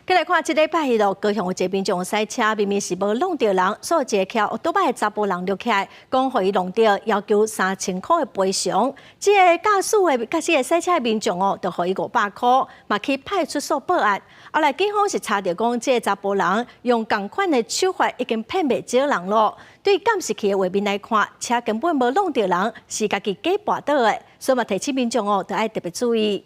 過來看，這禮拜彼高雄有一个民眾駛車，明明是無挵著人，煞一个騎歐多擺的查埔人著起來，講予伊挵著，要求3000箍的賠償。這个駕駛的駕駛的駛車的民眾哦，就予伊500箍，嘛去派出所報案。後來警方是查著講，這个查埔人用仝款的手法已經騙袂少人囉。對監視器的畫面來看，車根本無挵著人，是家己假跋倒的，所以嘛提醒民眾哦，著愛特別注意。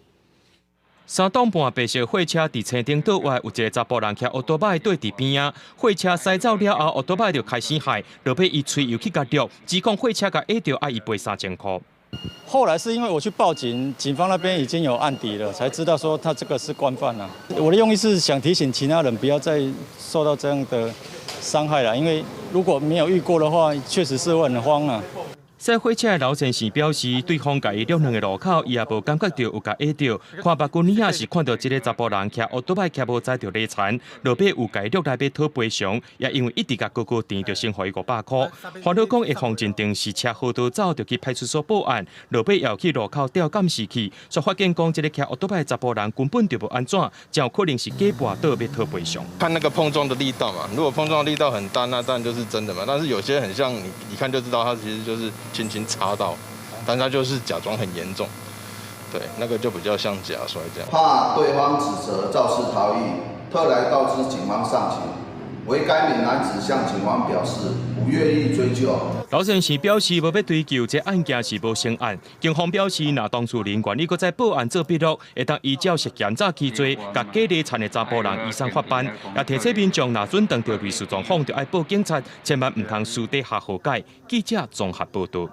3當半白色貨車佇青頂倒外，有一个查埔人騎歐多擺對佇邊仔，貨車駛走了後，歐多擺就開始害，落尾伊吹油去共著，指控貨車共壓著，愛伊賠3000箍。後來是因為我去報警，警方那邊已經有案底了，才知道說他這個是慣犯啦。我的用意是想提醒其他人不要再受到這樣的傷害啦，因為如果沒有遇過的話，確實是會很慌啊。駛貨車的劉先生表示，對方共伊掠兩个路口，伊也無感覺著有共壓著。看目睭爾是看著這个查埔人騎歐多擺騎無載著禮田，落尾有共伊掠來欲討賠償，也因為一直共高高纏，就先予伊500箍。煩惱講會予認定是車禍逃走，就去派出所報案，落尾又去路口調監視器，煞發現講這个騎歐多擺的查埔人根本就無按怎，真有可能是假跋倒欲討賠償。看那個碰撞的力道嘛，如果碰撞的力道很大，那當然就是真的嘛。但是有些很像你，一看就知道，他其實就是。輕輕擦到，但他就是假裝很嚴重，對，那個就比較像假摔這樣。怕對方指責肇事逃逸，特來告知警方上情。惟該名男子向警方表示不願意追究。老先生表示無欲追究，這案件是無成案。警方表示，若當事人願意閣再報案做筆錄，會當依照涉嫌詐欺罪，共假禮田的查埔人移送法辦。也提醒民眾，若準碰著類似狀況，就愛報警察，千萬毋通私底下和解。記者綜合報導。